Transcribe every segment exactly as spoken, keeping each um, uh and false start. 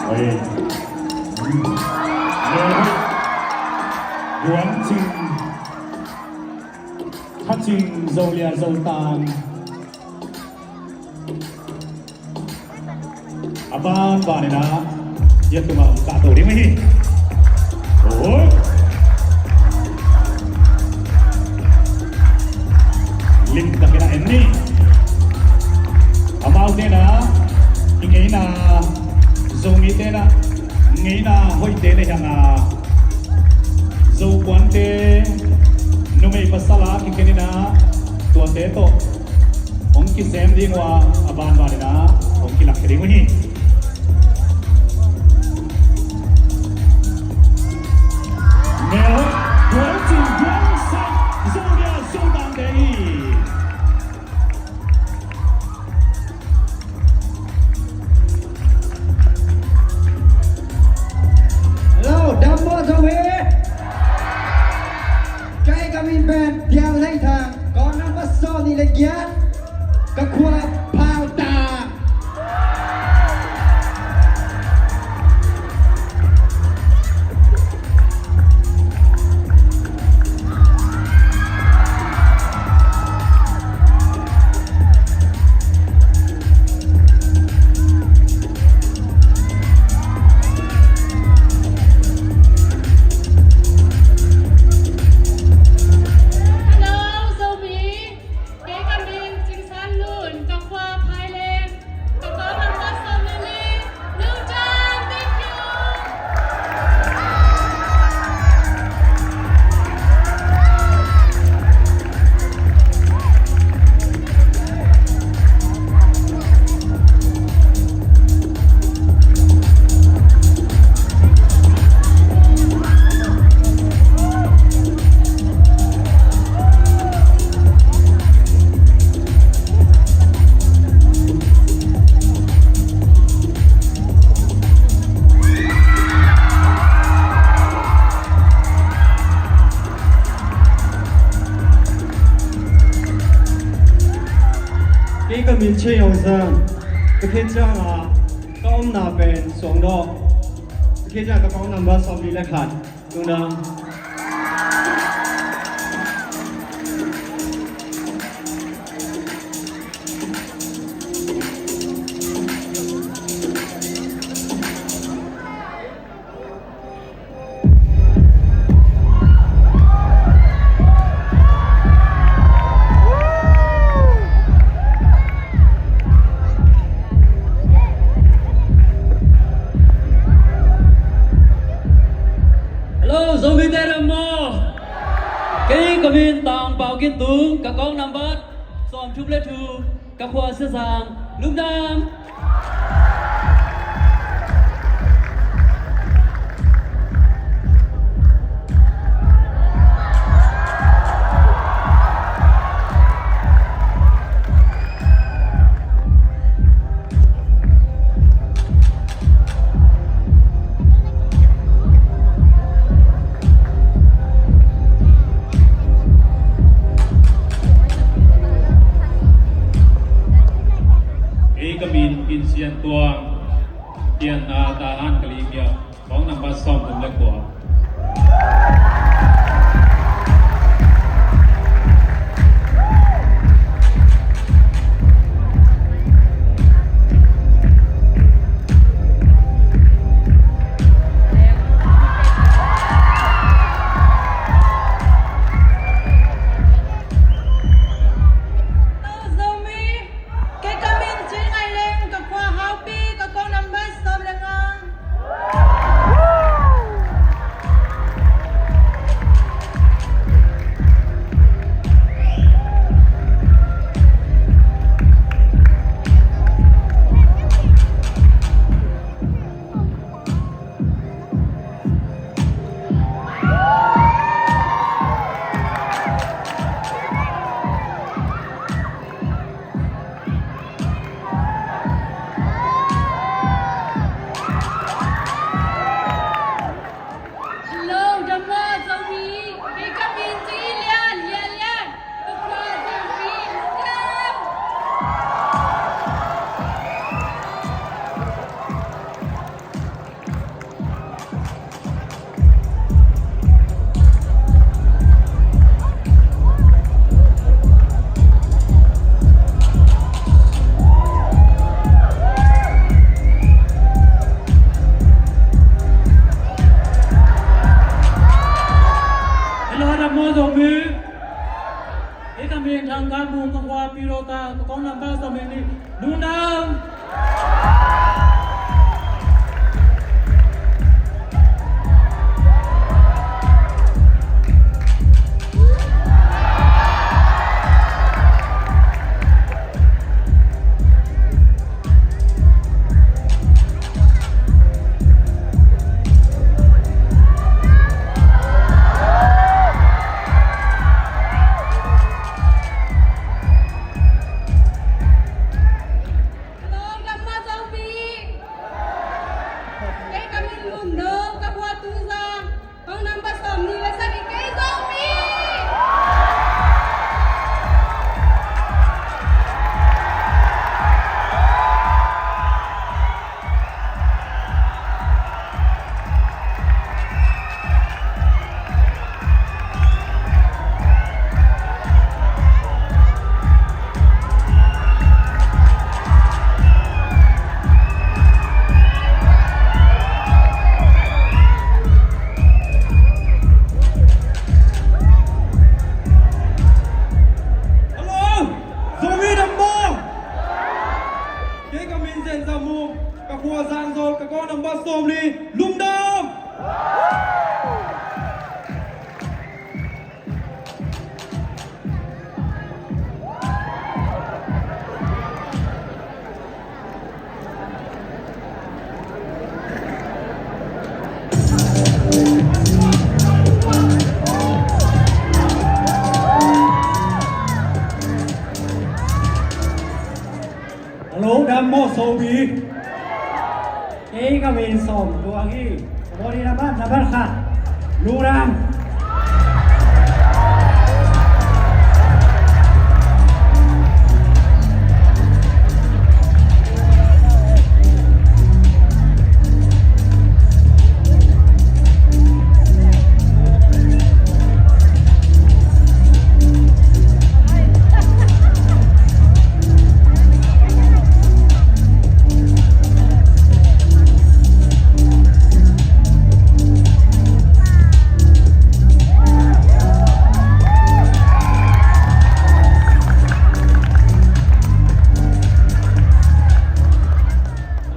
Oi. Huang Cing, Kha Cing, Zolia Zotang. A banban in ah, zia tungah hong kahto ding uh hi. Oi. Limtak in ah en ni. Amaute in ah, i ngeina, Zomite in ah ngeina hoihte na hi hang a, Zopuante numei pasal a kikhen in ah, tuate tawh hong kisem ding uh a, a banban in ah hong kilakkhia ding uh hi. Mel, Huang Cing, Huang Sai, Zolia Zotangte hi. Hello, dam maw Zomi? Kei ka min pen Piang Lei Thang, kawng namba sawmnih le giat, ka khua Phauta. Hello, Zomi. Kei ka min Cing San Lun, ka khua Phai Leng, ka kawng namba sawmnih le li, Lungdam, thank you. Kei ka min Che Yong Sang, ka Khristian a ka omna pen Suangdoh, ka Khristian ka kawng namba sawmli le khat. Lungdam. Hello, Zomite ram maw? Kei ka min Tang Pau Gin Tung, ka kawng number sawmthum le thum, ka khua Sia Zang, lungdam. Ei ka min Pin Sian Tuang, Pian na ta han ka lim ia. Kawng number sawmthum le kua. Kei ka min Cing Ngai Leng, ka khua Haupi, ka kawng number sawm le nga. Lungdam. Hello, Gamma Zomi. Kei ka min Lun Dong, ka khua Tuzang. Kong number sawmnih le sagih, kei Zomi. Hello, Zomi dam maw? Kei ka min Zen Za Mung, ka khua Zangzawl, ka kong number sawmli, lungdam. Hello, dam maw Zomi? Kei ka min Sawm Tuang hi. Ka body number, number khat. Lungdam.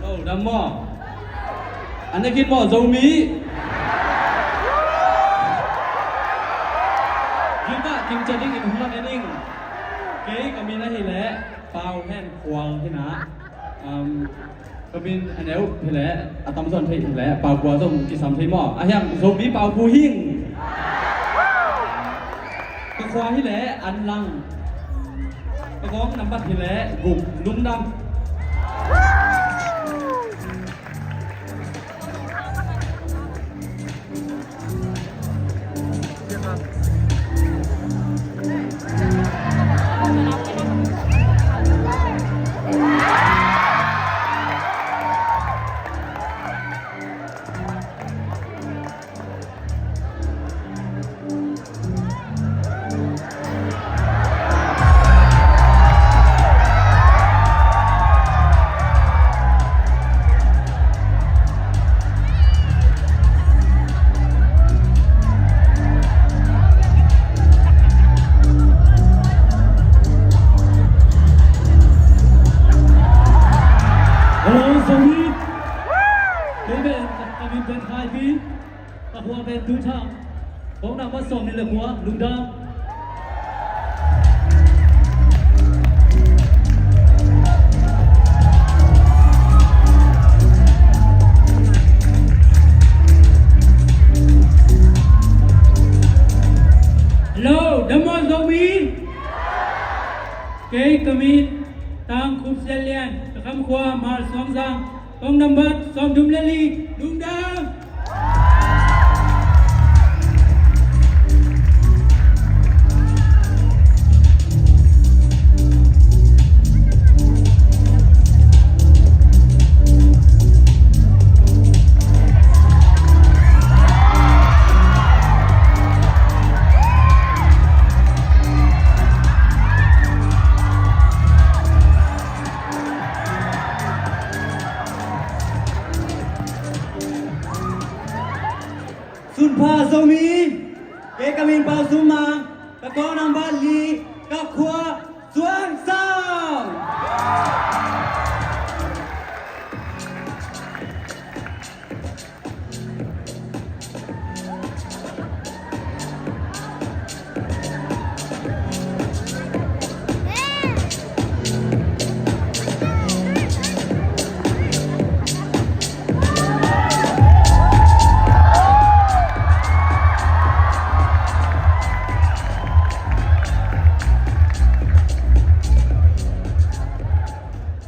Hello, dam maw? An ne khin maw Zomi? Gim ah gim ciat dingin hong la ne ning. Kei ka min ahih leh Pau Hen Khual hi na. Um, ka min a neu hi leh a tamzaw in thei hi leh Pau Khual zong kisam thei maw? A hiang Zomi Pau Khual hing. Ka khua hi leh An Lang. Ka kong number hi leh guk, lungdam. Hello, Zomi. Kei pen, ka min pen Khai Pi. Ka khua pen Tuithang. Kong number sawmnih le kua, lungdam. Hello, dam maw Zomi. Kei ka min Tang Khup Sian Lian, ka kham khua Mar Suang Zang. Kong number sawmthum le li, lungdam. Sunpha Zomi, kei ka min Pau Sum Mang, ka kong number li, ka khua Suang Sang.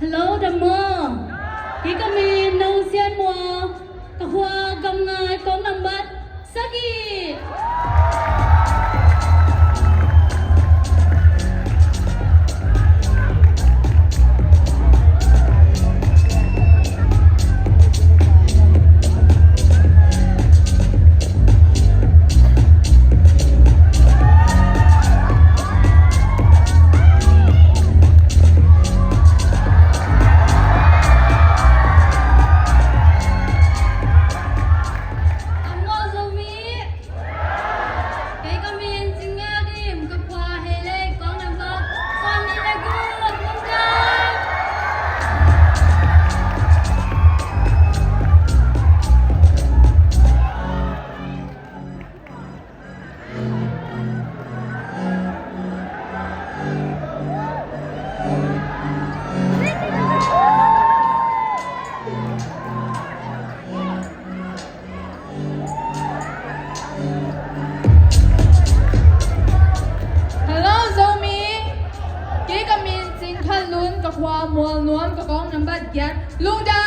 Hello, dam maw? Kei ka min Nong Sian Mual, ka khua Gamngai, kong nambat sagih. Dam maw Zomi? Kei ka min Cing Ngal Dim, ka khua Heilei, kong nambat sawmnih le guk, Lungdam. Hello Zomi. Kei ka min Cing Khan Lun, ka khua Mual Nuam, ka kong nambat giat, Lungdam.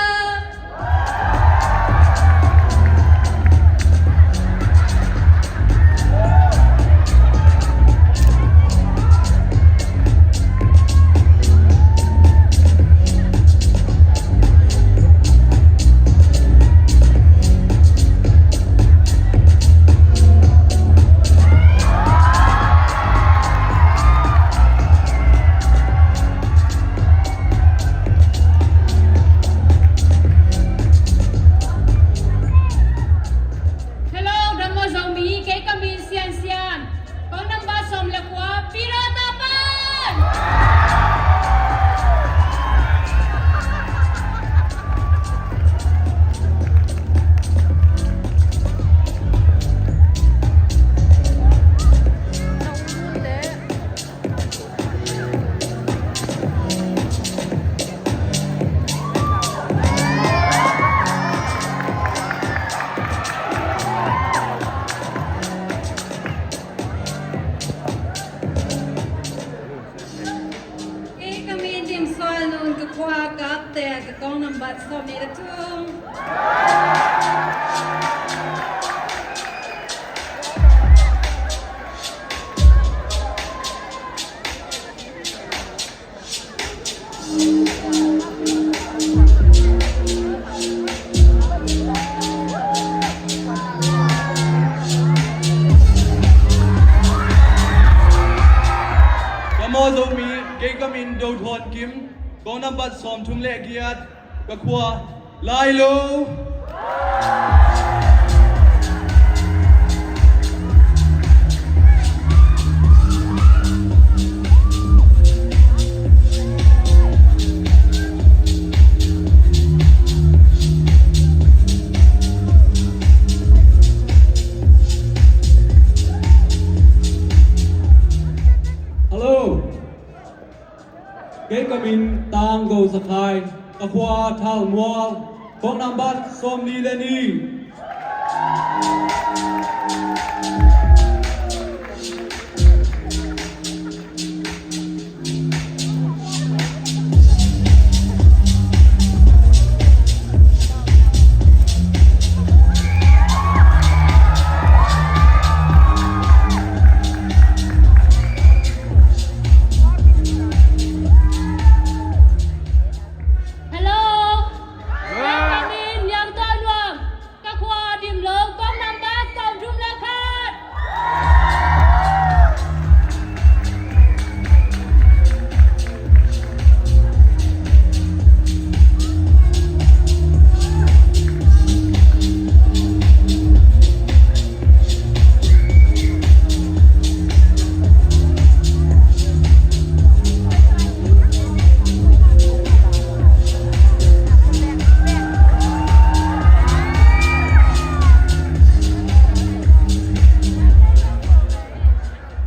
Hello, dam maw Zomi, kei ka min Sian Sian. Kong nambat sawm le kua, Pira Tapan. Kei ka min Dim Sual Nun, ka khua Kapte, ka kong nambat sawmnih le thum. Dam maw Zomi, kei ka min Do Thawn Kim, kong nambat sawmthum le giat, ka khua Lailo. Hello. Kei ka min Tang Go Sa Khai, ka khua Thal Mual, kong nambat sawmnih le nih. Hello. Hello. Kei ka min Liang Tuan Nuam. Ka khua Dim Lo, kong nambat sawmthum le khat.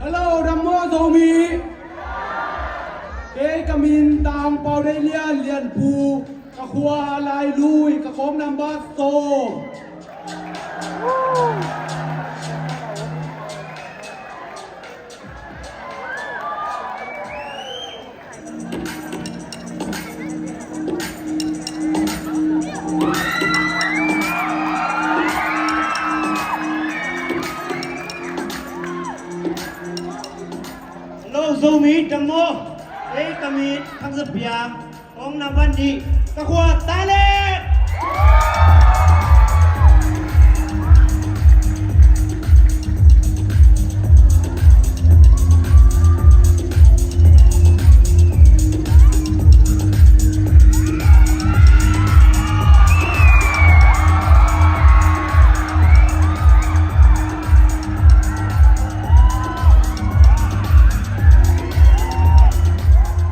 Hello, dam maw Zomi. Kei ka min Tang Pau Dei Lian, Lian Pu, ka khua Lai Lui, ka kong nambat sawm. Piang, kong nambat nih, ka khua Thailand.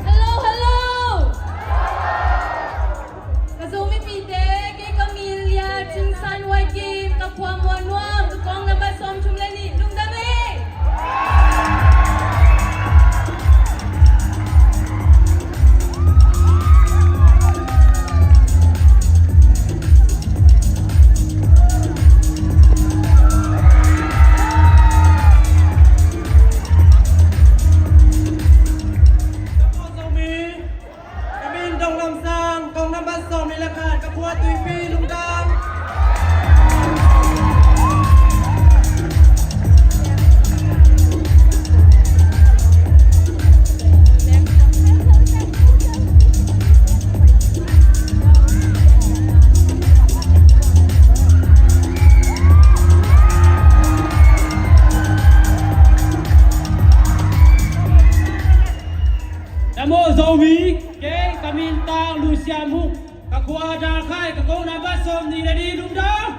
Hello, hello. Ka Zomipite, kei ka min Lia Cing San Wai Kim, ka khua Muannuam, ka kong nambat sawmthum le nih, lungdam ei. Ka min Dong Lam Sang, kong nambat sawmnih le khat, ka khua Tuipi, lungdam. Dam maw Zomi, kei ka min Tang Lu Siam Huk, ka khua Dal Khai, ka kong nambat sawmnih le nih, lungdam.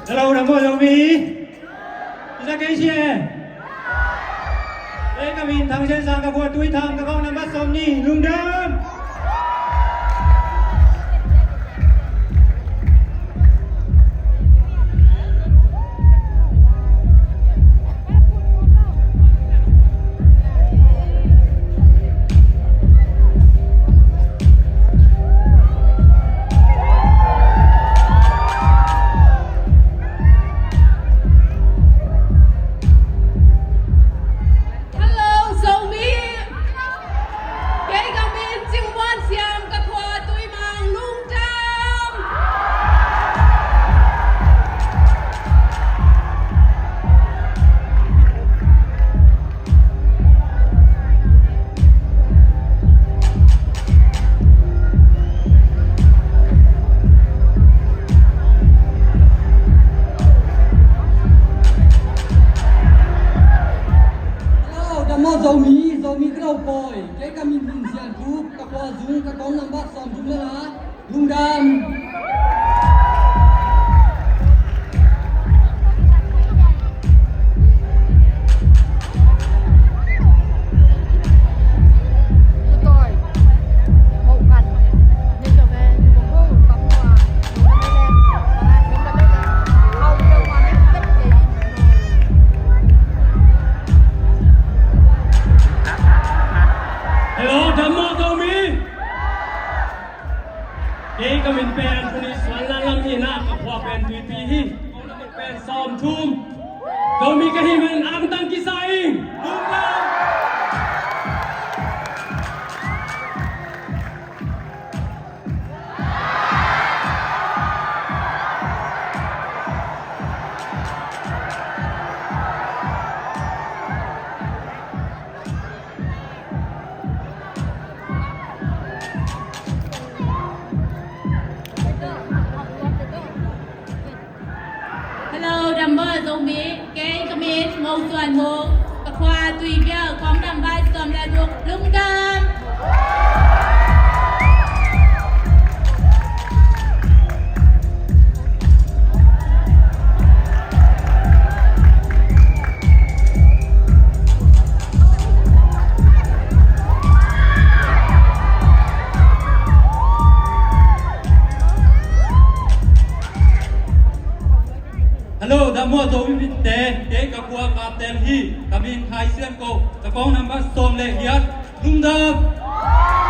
Hello, dam maw Zomi. Is that K C A? Kei ka min Thang Sian Sang, ka khua Tui Thang, ka kong nambat sawmnih, lungdam. Hello, Zomi. Kei ka min Cing Muan Siam, ka khua Tui Mang, lungdam. Hello, dam maw Zomi, Zomi ka lo pawi. Kei ka min Min Sian Thup, ka khua Zung, ka kong nambat sawmthum le nga, lungdam. Hello, dam maw Zomi. Kei ka min pen Pu Ni Suan Lan Lam hi a, ka khua pen Tuipi hi. Kong nambat pen sawmthum. Zomi ka hih manin angtang kisa ing. Lungdam. Hello, dam maw Zomi, kei ka min Ngo Suan Mung, ka khua Tuipi, kong nambat sawm le guk, lungdam. Te, kei ka khua Kaptel hi. Ka min Hai Sian Ko, ka phone number sawm le giat. Lungdam.